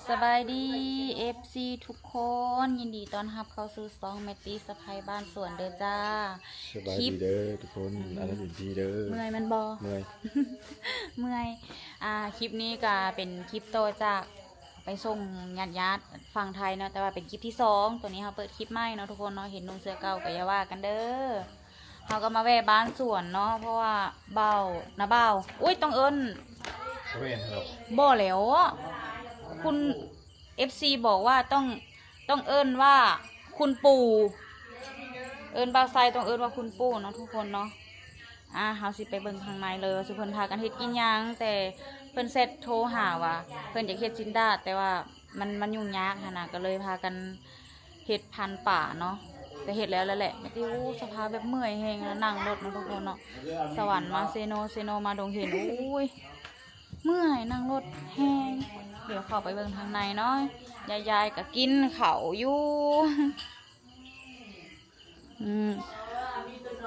ສະບາຍດີ ເອັຟຊີ ທຸກຄົນ ຍິນດີຕ້ອນຮັບເຂົ້າສູ່ຊ່ອງແມັດຕີ້ສະໃພ້ບ້ານສວນເດີຈ້າ. ສະບາຍດີເດີທຸກຄົນ ອືມ ອັນນັ້ນເອັຟຊີເດີ. ເມື່ອຍແມ່ນບໍ່? ເມື່ອຍ ເມື່ອຍ. ອ່າ ຄລິບນີ້ກະເປັນຄລິບຕໍ່ຈາກໄປສົ່ງຍາດໆຝັ່ງໄທເນາະ ແຕ່ວ່າເປັນຄລິບທີສອງ. ໂຕນີ້ເຮົາເປີດຄລິບໃໝ່ເນາະທຸກຄົນເນາະ ເຫັນນຸ່ງເສື້ອເກົ່າກະຢ່າວ່າກັນເດີ. ເຮົາກໍມາແວ່ບ້ານສວນເນາະ ເພາະວ່າບ່າວ ນ້າບ່າວ ໂອ້ຍ ຕ້ອງເອີ້ນ ບໍ່ແລ້ວ ຄຸນ ເອັຟຊີ ບອກວ່າຕ້ອງ ຕ້ອງເອີ້ນວ່າຄຸນປູ່ ເອີ້ນບ່າວໄຊຕ້ອງເອີ້ນວ່າຄຸນປູ່ເນາະທຸກຄົນເນາະ. ອ່າ ເຮົາຊິໄປເບິ່ງຂ້າງໃນເລີຍວ່າຊຸມເພິ່ນພາກັນເຮັດກິນຫຍັງ ແຕ່ເພິ່ນແຊັດໂທຫາວ່າເພິ່ນຢາກເຮັດຊີ້ນດາດ ແຕ່ວ່າມັນ ມັນຫຍຸ້ງຍາກຫັ້ນນະ ກໍເລີຍພາກັນ ເຮັດພັນປາເນາະ ແຕ່ເຮັດແລ້ວແຫຼະ. ແມ່ຕິວ ສະພາບແບບເມື່ອຍແຮງ ນັ່ງລົດເນາະທຸກຄົນເນາະ ສະຫວັນມາເຊໂນ ເຊໂນມາດົງເຫັນ ໂອ້ຍ ເມື່ອຍ ນັ່ງລົດແຮງ. ດຽວເຂົ້າໄປເບິ່ງທາງໃນເນາະ ຍາຍໆກໍກິນເຂົ້າຢູ່. ອືມ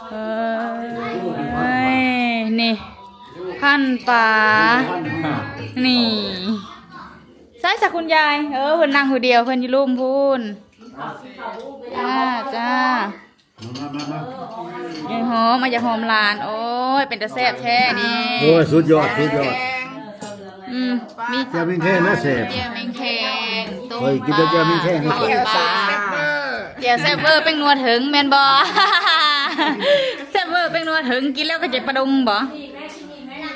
ເອີຍ ນີ້ ພັນປາ ນີ້ ໃສສະຄຸນຍາຍ? ເອີ ເພິ່ນນັ່ງຜູ້ດຽວ ເພິ່ນຢູ່ລຸ່ມພຸ້ນ. ຈ້າ ຈ້າ ມາ ມາ ມາ ມາ ເອີຍ ຫອມ ມາຢາກຫອມຫຼານ. ໂອ້ຍ ເປັນຕາແຊບແທ້ນີ້. ໂອ້ຍ ສຸດຍອດ ສຸດຍອດ. ອືມ ມີແຈ່ວແມງແຄງນະແຊບ ແຈ່ວແມງແຄງ ຕົ້ມປາ ຂ້ອຍກິນແຕ່ແຈ່ວແມງແຄງນະແຊບ. ແຈ່ວແຊບເວີ ແປ້ງນົວເຖິງແມ່ນບໍ່? ແຊບເວີ ແປ້ງນົວເຖິງ ກິນແລ້ວກໍເຈັບປະດົງບໍ່?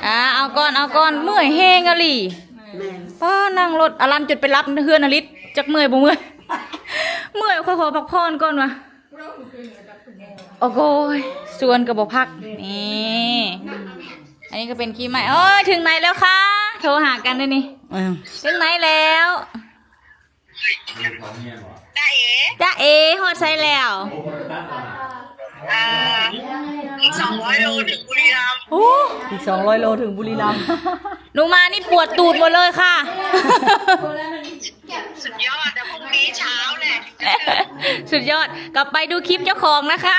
ອ່າ ເອົາກ່ອນ ເອົາກ່ອນ ເມື່ອຍແຮງອີ່ຫຼີ. ແມ່ນ ປ້າ ນັ່ງລົດ ອາລັນຈົນໄປຫຼັບເຮືອນອາລິດ ຈັກເມື່ອຍບໍ່ເມື່ອຍ. ເມື່ອຍ ຂ້ອຍຂໍພັກຜ່ອນກ່ອນວ່າ. ໂອ້ໂກຍ ຊວນກໍບໍ່ພັກ. ນີ້ ອັນນີ້ກໍເປັນຄຣີມໃໝ່. ໂອ້ຍ ເຖິງໃນແລ້ວຄ່ະ ໂທຫາກັນເດ້ນີ້. ເອີ ເຖິງໃນແລ້ວ. ຈ໊ະເອ ຈ໊ະເອ ຮອດໃສແລ້ວ? ອ່າ ອີກສອງຮ້ອຍໂລເຖິງບຸລີລັມ. ໂອ້ ອີກສອງຮ້ອຍໂລເຖິງບຸລີລັມ. ໜູມານີ້ປວດຕູດໝົດເລີຍຄ່ະ. ສຸດຍອດ ແຕ່ພວກນີ້ເຊົ້າແຫຼະ ສຸດຍອດ ກັບໄປດູຄລິບເຈົ້າຂອງນະຄະ.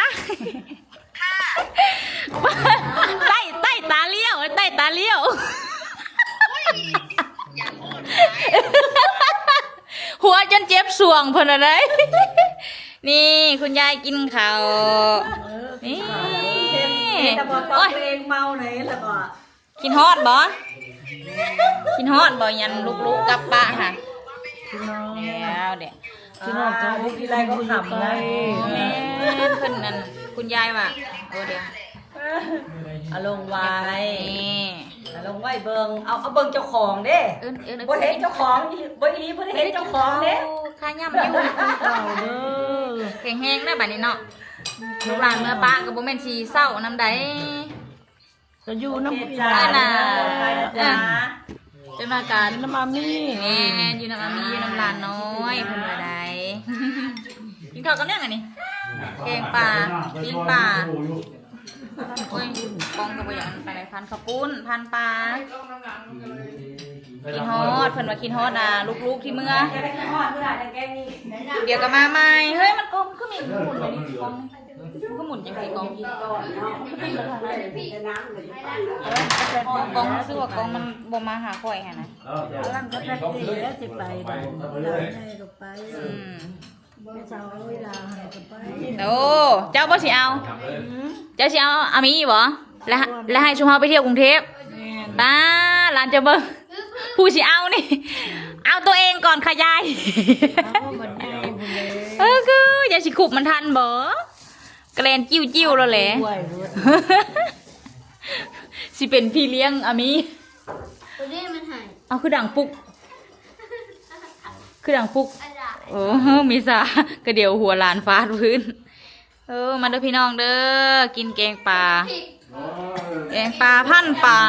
ໃຕ້ ໃຕ້ຕາລ້ຽວ ໃຕ້ຕາລ້ຽວ. ຫົວຈົນເຈັບສ່ວງພຸ້ນນະໄດ໋. ນີ້ ຄຸນຍາຍກິນເຂົ້າ. ນີ້ ໂອ້ຍ ເມາໃດລະບໍ່? ຄິດຮອດບໍ່? ຄິດຮອດບໍ່? ຍັນລູກໆກັບປະຫັ້ນ. ແລ້ວເດ້ ຄິດຮອດເຈົ້າ ທີ່ໄລກໍຂຳໄດ້. ແມ່ນ ເພິ່ນນັ້ນ ຄຸນຍາຍວ່າ ໂອ້ ດຽວ ອາລົງໄວ້ ນີ້ ອາລົງໄວ້ເບິ່ງ ເອົາ ເອົາເບິ່ງເຈົ້າຂອງເດ້. ເອີ້ນ ເອີ້ນ ບໍ່ເຫັນເຈົ້າຂອງ ບໍ່ອີ່ຫຼີ ບໍ່ໄດ້ເຫັນເຈົ້າຂອງເດ້. ຄາຫຍ້ຳຢູ່ ເຂົ້າເດີ ແຂງແຮງນະບາດນີ້ເນາະ. ລູກຫຼານເມືອປະກໍບໍ່ແມ່ນຊິເສົ້ານຳໃດ. ກໍຢູ່ນຳ ໂອເຄ ພີ່ນ້ອງ ຈ້າ ເອີ ເຈົ້າໜ້າການ ຢູ່ນຳອາມີ ແມ່ນ ຢູ່ນຳອາມີ ຢູ່ນຳຫຼານນ້ອຍ ເພິ່ນວ່າໄດ໋. ກິນເຂົ້າກັບຫຍັງອັນນີ້? ແກງປາ ປີ້ງປາ. ໂອ້ຍ ກ້ອງກໍບໍ່ຢາກອັນປານໃດ. ພັນເຂົ້າປຸ້ນ ພັນປາ. ຄິດຮອດ ເພິ່ນວ່າຄິດຮອດ ອ່າ ລູກໆທີ່ເມືອ ດຽວກໍມາໃໝ່. ເຮີ້ຍ ມັນກໍ ມັນຄືມີໝູນໄປນີ້ ກ້ອງ. ມັນກໍໝູນຈັ່ງໃດກ້ອງ ກ້ອງ ຮູ້ສຶກວ່າກ້ອງມັນບໍ່ມາຫາຂ້ອຍຫັ້ນນະ. ຫຼັງຈາກນັ້ນກໍຊິໄປ ຫຼານໃຫຍ່ກໍໄປ ອືມ ແມ່ເຖົ້າເວລາໃຫ້ກໍໄປ. ໂອ້ ເຈົ້າບໍ່ຊິເອົາ? ເຈົ້າຊິເອົາອາມີບໍ່? ແລ້ວ ແລ້ວໃຫ້ຊຸມເຮົາໄປທ່ຽວກຸງເທບ. ແມ່ນ ປ້າ ຫຼານເຈົ້າເບິ່ງ ຜູ້ຊິເອົານີ້ ເອົາຕົວເອງກ່ອນຄ່ະຍາຍ. ເອົາບັດໃຫຍ່ພຸ້ນເລີຍ ເອີ ຄືຢາຍຊິຄຸບມັນທັນບໍ່? ກະແລ່ນຈິ້ວໆແລ້ວແຫຼະ. ຊິເປັນພີ່ລ້ຽງອາມີ. ໂຕນີ້ມັນໃຫ້ ເອົາ ຄືດັງປຸກ ຄືດັງປຸກ. ໂອ້ ເມສາ ກະດຽວຫົວຫຼານຟາດພື້ນ. ເອີ ມາເດີພີ່ນ້ອງເດີ ກິນແກງປາ ແກງປາ ພັນປາ.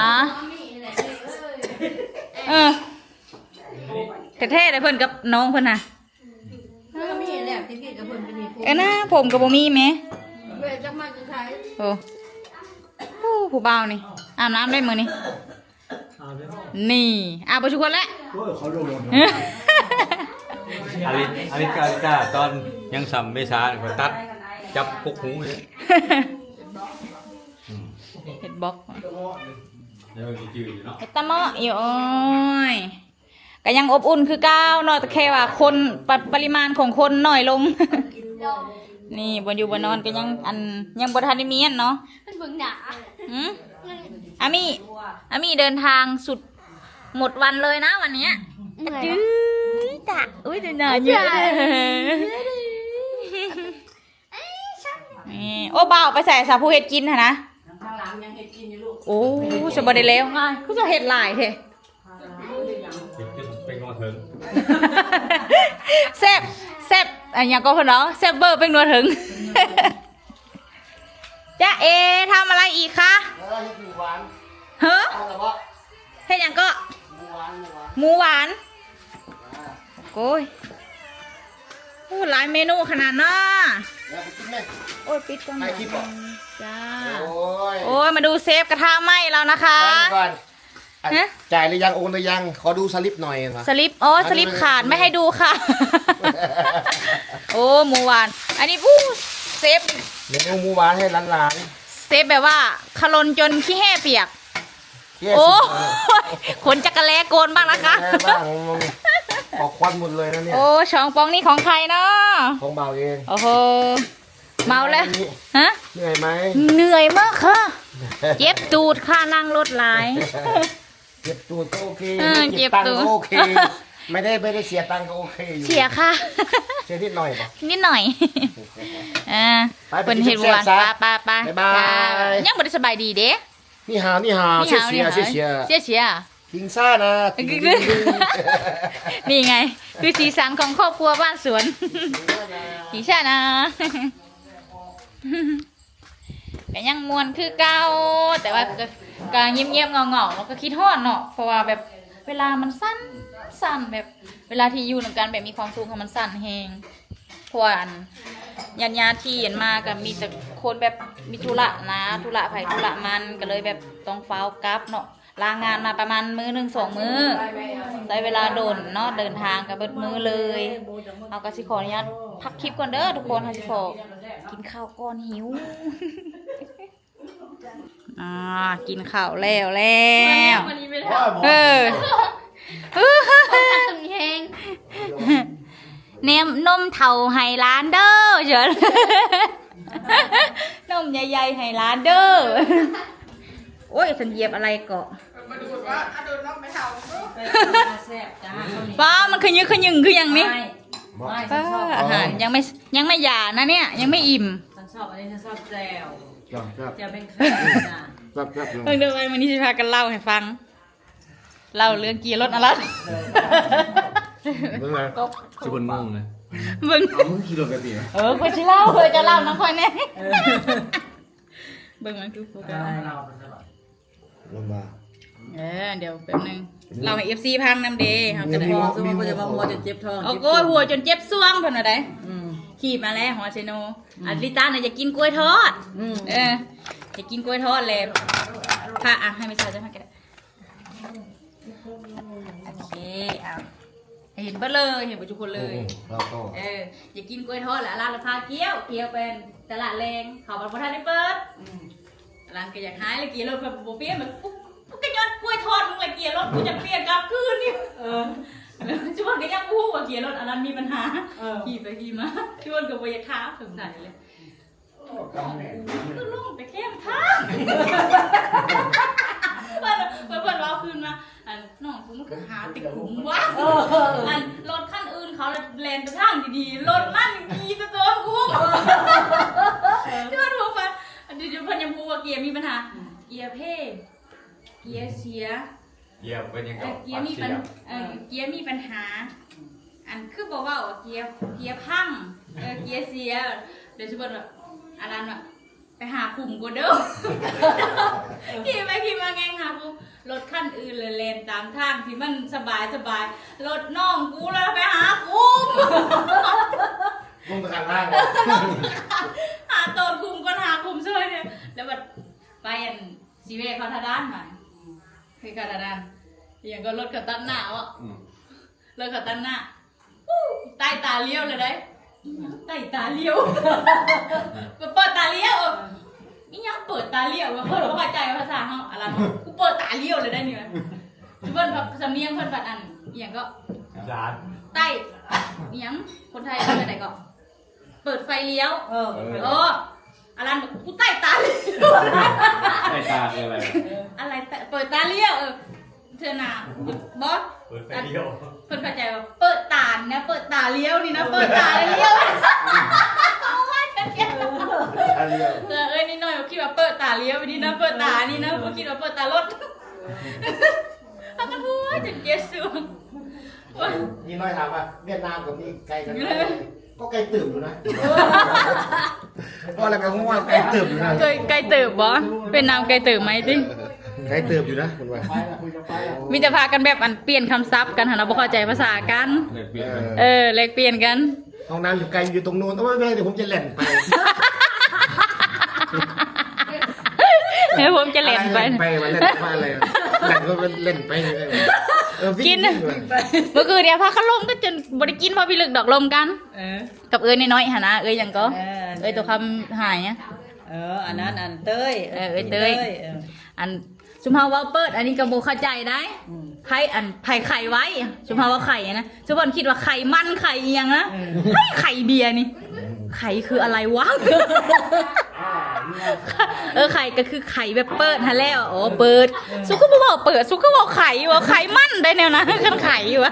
ເອີ ແທ້ໆເດ້ ເພິ່ນກັບນ້ອງເພິ່ນນະ. ມັນກໍມີແຫຼະ ແຕ່ກີ້ກໍເພິ່ນກໍມີຜົມ ເອີນະ ຜົມກໍບໍ່ມີແມ. ເອີ ຈັກມາຈາກໃສ? ໂອ້ ໂອ້ ຜູ້ບ່າວນີ້ ອາບນ້ຳໄດ້ມື້ນີ້. ນີ້ ອາບບໍ່ຊຸຄົນແຫຼະ. ໂອ້ຍ ເຂົາລົງ ອາລິດ ອາລິດ ອາລິດ ຕອນຍັງສ່ຳເມສາ ຂ້ອຍຕັດ ຈັບກົກຫູເລີຍ. ອືມ ເຮັດບລັອກ ເອີ ຊິຈື່ຢູ່ເນາະ ເຮັດຕາເມາະຢູ່. ໂອ້ຍ ກໍຍັງອົບອຸ່ນຄືເກົ່າເນາະ ແຕ່ແຄ່ວ່າຄົນ ປະ ປະລິມານຂອງຄົນໜ້ອຍລົງ. ນີ້ ບ່ອນຢູ່ບ່ອນນອນກໍຍັງ ອັນ ຍັງບໍ່ທັນໄດ້ມີອັນເນາະ. ມັນເບິ່ງໜ້າ ຫື? ອາມີ ອາມີເດີນທາງສຸດໝົດວັນເລີຍນະວັນເນີ້ຍ. ເມື່ອຍ ຈື່ຕະ ອຸ້ຍ ເດີນໜ້າເຍອະ. ນີ້ ໂອ້ ບ່າວໄປໃສສາ ຜູ້ເຮັດກິນຫັ້ນນະ? ຂ້າງຫຼັງຍັງເຮັດກິນຢູ່ລູກ. ໂອ້ ສະບໍ່ໄດ້ແລ້ວງ່າຍ ຄືຈະເຮັດຫຼາຍແທ້. ເປັນນົວເຖິງ ແຊບ ແຊບ ອັນຫຍັງກໍເພິ່ນເວົ້າ ແຊບເວີເປັນນົວເຖິງ. ຈ໊ະເອ ທຳອະໄລອີກຄະ? ເອີ ເຮັດໝູຫວານ. ເຮີ? ເອົາລະບໍ? ເຮັດຫຍັງເກາະ? ໝູຫວານ ໝູຫວານ ໝູຫວານ. ອ່າ ໂອ້ຍ ໂອ້ ຫຼາຍເມນູຂະໜາດເນາະ. ເດີ ໄປກິນເລີຍ. ໂອ້ຍ ປິດກ່ອນ ຖ່າຍຄລິບບໍ? ຈ້າ. ໂອ້ຍ ໂອ້ຍ ມາດູເຊຟກະທະໄໝ້ແລ້ວນະຄະ. ໄປກ່ອນ. ອັນ ຮະ? ຈ່າຍຫຼືຍັງ ໂອນຫຼືຍັງ? ຂໍດູສະລິບໜ່ອຍວ່າ. ສະລິບ ອໍ ສະລິບຂາດ ໄມ່ໃຫ້ດູຄ່ະ. ໂອ້ ໝູຫວານ ອັນນີ້ ອູ້ ເຊຟ ເມນູໝູຫວານໃຫ້ຫຼານໆ. ເຊຟແບບວ່າຂະຫຼົ່ນຈົນຂີ້ແຮ່ປຽກ. ເຢ້ ໂອ້ຍ ຂົນຈັກກະແລໂກນບ້າງນະຄະ. ເອີ ບ້າງ ອອກຄວັນໝົດເລີຍນະເນຍ. ໂອ້ ສອງປ່ອງນີ້ຂອງໃຜເນາະ? ຂອງບ່າວເອງ. ໂອ້ໂຫ ເມົາແລ້ວ. ຮະ? ເໝື່ອຍໄໝ? ເໝື່ອຍມາກຄ່ະ ເຈັບຕູດຄ່ະ ນັ່ງລົດຫຼາຍ. ເຈັບຕູດກໍໂອເຄ ເອີ ເຈັບຕູດ ເຈັບຕັງກໍໂອເຄ ໄມ່ໄດ້ ໄມ່ໄດ້ເສຍຕັງກໍໂອເຄຢູ່. ເສຍຄ່ະ. ເສຍນິດໜ້ອຍບໍ? ນິດໜ້ອຍ. ເອີ ໄປ ໄປກິນແຊບໆຊະ. ໄປ ໄປ ໄປ ບາຍບາຍ. ຍັງບໍ່ໄດ້ສະບາຍດີເດ້. ນີ້ຫາວ ນີ້ຫາວ ນີ້ຫາວ ເສຍ ນີ້ຫາວ ເສຍ ເສຍ ເສຍ ເສຍ ຜິງຊານະ ຜິງຊານະ ນີ້ໄງ ຄືສີສັນຂອງຄອບຄົວບ້ານສວນ ຜີຊານາ. ກໍຍັງມ່ວນຄືເກົ່າ ແຕ່ວ່າກໍ ກໍງຽບໆເຫງົາໆ ແລ້ວກໍຄິດຮອດເນາະ ເພາະວ່າແບບເວລາມັນສັ້ນ ສັ້ນ ແບບເວລາທີ່ຢູ່ນຳກັນແບບມີຄວາມສຸກ ມັນສັ້ນແຮງ. ເພາະວ່າອັນ ຍາດໆທີ່ອັນມາກໍມີແຕ່ຄົນແບບມີທຸລະນະ ທຸລະໃຜທຸລະມັນ ກໍເລີຍແບບຕ້ອງຟ້າວກັບເນາະ. ລາງານມາປະມານມື້ໜຶ່ງສອງມື້ ໃຊ້ເວລາດົນເນາະ ເດີນທາງກໍເບິດມື້ເລີຍ. ເຮົາກໍຊິຂໍອະນຸຍາດພັກຄລິບກ່ອນເດີທຸກຄົນ ເຮົາຊິຂໍກິນເຂົ້າກ່ອນ ຫິວ. ອ່າ ກິນເຂົ້າແລ້ວແລ້ວ. ເອີ ແນມນົມເຖົ້າໃຫ້ຫຼານເດີ ນົມໃຫຍ່ໆໃຫ້ຫຼານເດີ. ໂອ້ຍ ສັນຢຽບອະໄລເກາະ ມາດູດວ່າ ອາ ດູດນ້ອງໄປເຖົ້າ. ແຊບຈ້າ. ປ້າ ມັນຂະຍຶກຂະຍຶງຄືຫຍັງນີ້? ບໍ່ ບໍ່ ອາຫານຍັງໄມ່ ຍັງໄມ່ຢານະເນຍ ຍັງໄມ່ອີ່ມ. ສັນຊອບອັນນີ້ ສັນຊອບແຈ່ວ ແຈ່ວ ແຈ່ວແມ່ງແຄນນະ. ແຊບໆ ເບິ່ງເດີ ໄວ້ມື້ນີ້ຊິພາກັນເລົ່າໃຫ້ຟັງ ເລົ່າເລື່ອງເກຍລົດອາລັນ. ເບິ່ງມາ ຊິເພິ່ນງົງເລີຍ ເບິ່ງ. ເອົາ ມຶງຂີ່ລົດໄປຕິ? ເອີ ຂ້ອຍຊິເລົ່າ ເອີ ເຈົ້າເລົ່ານຳຂ້ອຍແດ່. ເອີ ເບິ່ງມັນຄືໂຟກັສ ລຳບາກ. ເອີ ດຽວແປັບໜຶ່ງ ເລົ່າໃຫ້ເອັຟຊີຟັງນຳເດ ເຮົາກໍໄດ້. ໂອ້ຍ ຫົວຈົນເຈັບສ່ວງເພິ່ນວ່າໄດ໋. ອືມ ຂີ່ມາແລ້ວຮອດເຊໂນ. ອືມ ອາລິຕານະຢາກກິນກ້ວຍທອດ. ອືມ ເອີ ຢາກກິນກ້ວຍທອດແຫຼະ. ພາ ອ່ະ ໃຫ້ແມ່ສາວເຈົ້າໃຫ້ກໍໄດ້. ໂອເຄ ເອົາ ໃຫ້ເຫັນເບິດເລີຍ ເຫັນເບິດທຸກຄົນເລີຍ. ອືມ ເອີ ຢາກກິນກ້ວຍທອດແຫຼະ ອາລັນລະພາກ້ຽວ ກ້ຽວໄປຕະຫຼາດແລງ ເຂົາບັດບໍ່ທັນໄດ້ເປີດ. ອືມ ອາລັນກໍຢາກຫາຍລະ ເກຍລົດ ແບບບໍ່ປ່ຽນ ແບບ ກູ ກູກໍຍ້ອນກ້ວຍທອດມຶງລະ ເກຍລົດ ກູຈະປ່ຽນກັບຄືນນີ້. ເອີ ຊວນກໍຍັງບໍ່ຮູ້ວ່າເກຍລົດອາລັນມີບັນຫາ. ເອີ ຂີ່ໄປຂີ່ມາ ຊວນກໍບໍ່ຢາກຖາມ ສົງໄສເລີຍ. ນ້ອງກູຄືລົງແຕ່ແຄມທາງ. ເພິ່ນ ເພິ່ນ ເພິ່ນເວົ້າຄືນມາ ອັນ ນ້ອງກູມັນຄືຫາແຕ່ຂຸມວະ. ເອີ ອັນ ລົດຄັນອື່ນເຂົາລະແລ່ນແຕ່ທາງດີໆ ລົດມັນຂີ່ແຕ່ໂຕນຂຸມ. ເອີ ທີ່ວ່າໂທໄປ ອັນ ດຽວເພິ່ນຍັງບໍ່ຮູ້ວ່າເກຍມີບັນຫາ ເກຍເພ ເກຍເສຍ. ເກຍເປັນຫຍັງ ເອີ ເກາະ ເກຍມີບັນ ເອີ ເກຍມີບັນຫາ. ອັນ ຄືບໍ່ເວົ້າວ່າເກຍ ເກຍພັງ ເອີ ເກຍເສຍ. ດຽວຊິເພິ່ນວ່າ ອາລັນວ່າ ໄປຫາຂຸມກ່ອນເດີ. ຂີ່ໄປຂີ່ມາແງງຫາຂຸມ ລົດຄັນອື່ນລະແລ່ນຕາມທາງທີ່ມັນສະບາຍສະບາຍ ລົດນ້ອງກູລະໄປຫາຂຸມ. ລົງໄປຂ້າງທາງ ຫາໂຕນຂຸມກ່ອນ ຫາຂຸມຊ່ອຍເດີ. ແລ້ວບັດໄປ ອັນ ຊິແວ່ເຂົ້າທ່າດ່ານບາດ ເອີ ເຂົ້າທ່າດ່ານ ອີ່ຫຍັງກໍລົດເຂົາຕັດໜ້າເນາະ. ອືມ ລົດເຂົາຕັດໜ້າ ອູ້ ໃຕ້ຕາລ້ຽວເລີຍເດ້ ໃຕ້ຕາລ້ຽວ ເປີດຕາລ້ຽວ. ອີ່ຫຍັງເປີດຕາລ້ຽວ ເພິ່ນບໍ່ເຂົ້າໃຈພາສາເຮົາ ອາລັນ ກູເປີດຕາລ້ຽວເລີຍເດ້ນີ້. ເພິ່ນ ສຳນຽງເພິ່ນບັດ ອັນ ອີ່ຫຍັງເກາະ? ສານ ໃຕ້ ອີ່ຫຍັງ? ຄົນໄທເອີ້ນແນວໃດເກາະ? ເປີດໄຟລ້ຽວ. ເອີ ເອີ ອັນນັ້ນ ກູໃຕ້ຕາລ້ຽວ. ໃຕ້ຕາຄືອະໄລ? ອະໄລ ເປີດຕາລ້ຽວ. ເອີ ເທື່ອໜ້າ ບໍ່ ເປີດໄຟລ້ຽວ. ເພິ່ນເຂົ້າໃຈວ່າເປີດຕານະ ເປີດຕາລ້ຽວນີ້ນະ ເປີດຕາລ້ຽວ. ຕາລ້ຽວ. ເອີ ເອີຍ ນິດໜ້ອຍຄິດວ່າເປີດຕາລ້ຽວນີ້ນະ ເປີດຕານີ້ນະ ບໍ່ຄິດວ່າເປີດຕາລົດ. ພາກັນຫົວຈົນເຈັບສວງ. ໂອ້ຍ ມີນ້ອຍຖາມວ່າ ຫວຽດນາມກັບນີ້ໄກກັນບໍ່? ກໍໄກເຕີບຢູ່ນະ. ເວົ້າແລ້ວກໍຮູ້ວ່າໄກເຕີບຢູ່ນະ. ເອີ ໄກເຕີບບໍ່? ຫວຽດນາມໄກເຕີບໄໝຕິ? ໄກເຕີບຢູ່ນະ ເພິ່ນວ່າ. ມີແຕ່ພາກັນແບບ ອັນ ປ່ຽນຄຳສັບກັນຫັ້ນນະ ບໍ່ເຂົ້າໃຈພາສາກັນ. ແລກປ່ຽນກັນ. ເອີ ແລກປ່ຽນກັນ. ຫ້ອງນ້ຳຢູ່ໄກ ຢູ່ຕົງໂນ້ນ. ໂອ້ຍ ແມ່ ດຽວຜົມຈະແລ່ນໄປ. ເອີ ຜົມຈະແລ່ນໄປ ແລ່ນໄປວ່າ ແລ່ນວ່າອະໄລ ແລ່ນກໍແລ່ນໄປ. ເອີ ວິນ ກິນ ມື້ຄືນນີ້ພາກັນລົມກັນຈົນບໍ່ໄດ້ກິນ ເພາະພິລຶກດອກ ລົມກັນ. ເອີ ກັບເອື້ອຍນ້ອຍໆຫັ້ນນະ ເອື້ອຍຫຍັງກໍ? ເອີ ເອື້ອຍຕົວຄຳຫາຍ. ເອີ ອັນນັ້ນ ອັນເຕີຍ. ເອີ ເອື້ອຍເຕີຍ. ເອີ ອັນ ຊຸມເຮົາເວົ້າເປີດ ອັນນີ້ກໍບໍ່ເຂົ້າໃຈໄດ໋. ອືມ ໃຜ ອັນ ໃຜໄຂໄວ້ ຊຸມເຮົາເວົ້າໄຂນະ ຊຸມເພິ່ນຄິດວ່າໄຂມັນ ໄຂອີ່ຫຍັງນະ. ເອີ ໃຜໄຂເບຍນີ້ ໄຂຄືອະໄລວະ? ເອີ ໄຂກໍຄືໄຂແບບເປີດຫັ້ນແຫຼະ. ອໍ ເປີດ. ເອີ ສຸກຄືບໍ່ເວົ້າເປີດ ສຸກຄືເວົ້າໄຂ ເວົ້າໄຂມັນໄດ້ແນວນັ້ນ ຄັນໄຂວະ.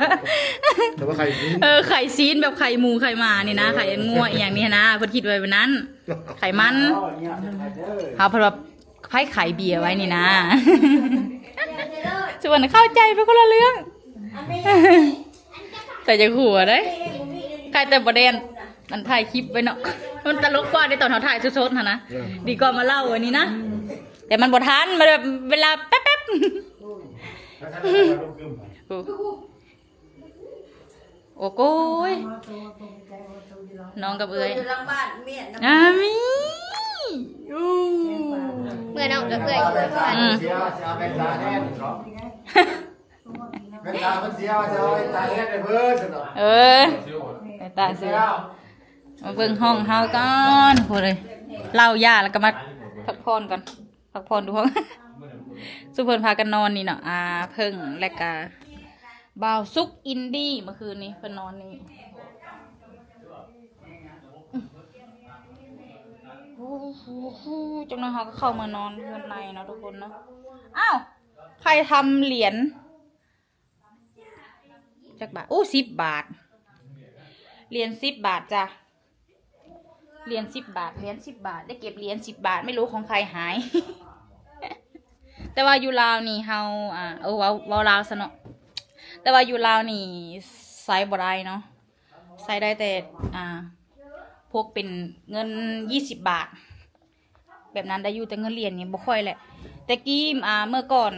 ແຕ່ວ່າໄຂຊີ້ນ ເອີ ໄຂຊີ້ນແບບໄຂໝູໄຂໝານີ້ນະ ເອີ ໄຂອັນງົວອີ່ຫຍັງນີ້ນະ ເພິ່ນຄິດໄວ້ແບບນັ້ນ ໄຂມັນ. ເຮົາເພິ່ນວ່າ ໃຜຂາຍເບຍໄວ້ນີ້ນາ. ຊວນເຂົ້າໃຈໄປຄົນລະເລື່ອງ. ແຕ່ຢ່າຫົວເດ້ ໃຄແຕ່ບໍ່ໄດ້ອັນ ອັນຖ່າຍຄລິບໄວ້ເນາະ. ມັນຕະຫຼົກກວ່າເດ້ຕອນເຮົາຖ່າຍສົດໆຫັ້ນນະ. ເອີ ດີກວ່າມາເລົ່າອັນນີ້ນະ. ເອີ ແຕ່ມັນບໍ່ທັນ ມັນແບບເວລາແປັບໆ. ໂອ້ ໂອ້ໂກຍ ນ້ອງກັບເອື້ອຍ ຢູ່ຫຼັງບ້ານເມຍນະ. ອາມີ ເມື່ອນ້ອງກັບເອື້ອຍຢູ່ກັນ. ອືມ ເສຍ ເສຍແວ່ນຕາແທນເນາະ. ແວ່ນຕາເພິ່ນເສຍ ເສຍແວ່ນຕາແທນໃຫ້ເພິ່ນຊັ້ນເນາະ. ເອີ ແວ່ນຕາເສຍ. ມາເບິ່ງຫ້ອງເຮົາກ່ອນ ພຸ້ນເລີຍ ເຫຼົ້າຢາ ແລ້ວກໍມາພັກຜ່ອນກ່ອນ. ພັກຜ່ອນຢູ່ຫ້ອງ ຊຸມເພິ່ນພາກັນນອນນີ້ເນາະ. ອາ ເພິ່ງ ແລະກະບ່າວສຸກອິນດີ ເມື່ອຄືນນີ້ເພິ່ນນອນນີ້. ໂອ້ໂຫ ຈັກໜ້ອຍເຮົາກໍເຂົ້າມານອນເຮືອນໃນເນາະທຸກຄົນເນາະ. ອ້າວ ໃຜທຳຫຼຽນ ຈັກບາດ? ໂອ້ ສິບບາດ ຫຼຽນສິບບາດຈ້ະ. ຫຼຽນສິບບາດ ຫຼຽນສິບບາດ ໄດ້ເກັບຫຼຽນສິບບາດ ໄມ່ຮູ້ຂອງໃຄຫາຍ. ແຕ່ວ່າຢູ່ລາວນີ້ເຮົາ ອາ ເອີ ເວົ້າ ເວົ້າລາວຊະເນາະ. ແຕ່ວ່າຢູ່ລາວນີ້ໃຊ້ບໍ່ໄດ້ເນາະ ໃຊ້ໄດ້ແຕ່ ອາ ພວກເປັນເງິນຍີ່ສິບບາດ ແບບນັ້ນໄດ້ຢູ່ ແຕ່ເງິນຫຼຽນນີ້ບໍ່ຄ່ອຍແຫຼະ. ແຕ່ກີ້ ອາ ເມື່ອກ່ອນ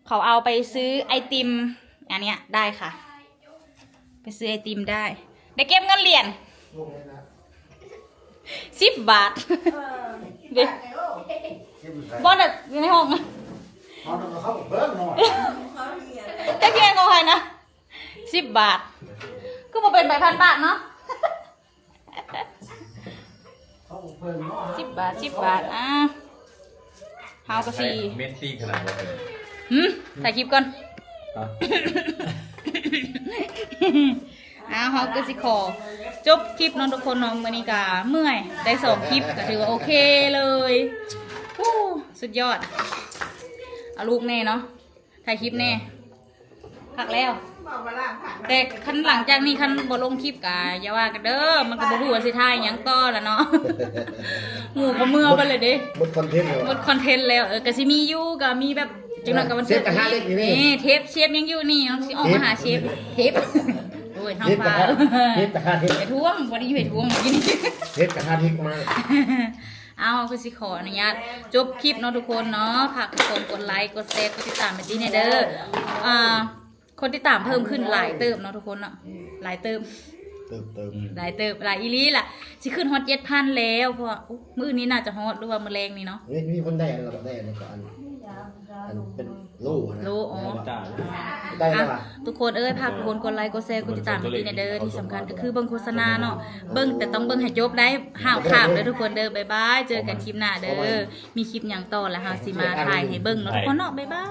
ເຂົາເອົາໄປຊື້ໄອຕິມ ອັນເນີ້ຍໄດ້ຄ່ະ ໄປຊື້ໄອຕິມໄດ້ ໄດ້ເກັບເງິນຫຼຽນສິບບາດ. ເອີ ເດ້ ບໍ່ໄດ້ຢູ່ໃນຫ້ອງ ແຕ່ເພິ່ນຂອງໃຜນະ ສິບບາດ ຄືບໍ່ເປັນໃບພັນບາດເນາະ. ສິບບາດ ສິບບາດ ອາ ເຮົາກໍຊິ ເມັນຕີຂະໜາດບໍ່ເປັນ ຫື ຖ່າຍຄລິບກ່ອນ. ເອົ້າ ເຮົາກໍຊິຂໍຈົບຄລິບເນາະທຸກຄົນເນາະ. ມື້ນີ້ກໍເມື່ອຍ ໄດ້ສອງຄລິບ ກໍຖືວ່າໂອເຄເລີຍ. ໂອ້ ສຸດຍອດ. ເອົາລູກແດ່ເນາະ ຖ່າຍຄລິບແດ່ ຄັກແລ້ວ. ແຕ່ຄັນຫຼັງຈາກນີ້ຄັນບໍ່ລົງຄລິບກະຢ່າວ່າກັນເດີ ມັນກໍບໍ່ຮູ້ວ່າຊິຖ່າຍຫຍັງຕໍ່ລະເນາະ. ໝູ່ກໍເມືອໄປເລີຍເດ້ ໝົດຄອນເທັນແລ້ວ ໝົດຄອນເທັນແລ້ວ. ເອີ ກໍຊິມີຢູ່ ກໍມີແບບຈັກໜ້ອຍກໍວັນເກີດ ເຊຟກະທະເລັກນີ້ ເອີ ເຊຟ ເຊຟຍັງຢູ່ນີ້ ເຮົາຊິອອກມາຫາເຊຟ ເຊຟ ເຊຟ ໂອ້ຍ ເຮົາ ເຊຟກະທະ ເຊຟກະທະເທັດ ໄປທວງ ບໍ່ໄດ້ຢູ່ໃຫ້ທວງກິນ ເຊຟກະທະເທັດມາ. ເອົາ ຄືຊິຂໍອະນຸຍາດຈົບຄລິບເນາະທຸກຄົນເນາະ. ຝາກທຸກຄົນກົດໄລ ກົດແຊ ກົດຕິດຕາມແມ່ນຕີແດ່ເດີ. ອ່າ ຄົນຕິດຕາມເພີ່ມຂຶ້ນຫຼາຍເຕີບເນາະທຸກຄົນເນາະ. ອືມ ຫຼາຍເຕີບ ເຕີບ ເຕີບ ອືມ ຫຼາຍເຕີບ ຫຼາຍອີ່ຫຼີລະ. ຊິຂຶ້ນຮອດເຈັດພັນແລ້ວ ເພາະວ່າ ໂອ້ ມື້ອື່ນນີ້ໜ້າຈະຮອດ ຫຼືວ່າມື້ແລງນີ້ເນາະ. ມີ ມີຄົນໄດ້ອັນ ໄດ້ອັນນີ້ກໍອັນ ອັນເປັນ ໂລນະ ໂລ ອໍ ໄດ້ແລ້ວຫວາ? ອ່ະ ທຸກຄົນເອີຍ ຝາກທຸກຄົນກົດໄລ ກົດແຊ ກົດຕິດຕາມແມ່ນຕີແດ່ເດີ. ທີ່ສຳຄັນກໍຄືເບິ່ງໂຄສະນາເນາະ ເບິ່ງ ແຕ່ຕ້ອງເບິ່ງໃຫ້ຈົບໄດ໋ ຫ້າມຂ້າມເດີທຸກຄົນເດີ. ບາຍບາຍ ເຈີກັນຄລິບໜ້າເດີ. ມີຄລິບຫຍັງຕໍ່ລະເຮົາຊິມາຖ່າຍໃຫ້ເບິ່ງເນາະທຸກຄົນເນາະ. ບາຍບາຍ.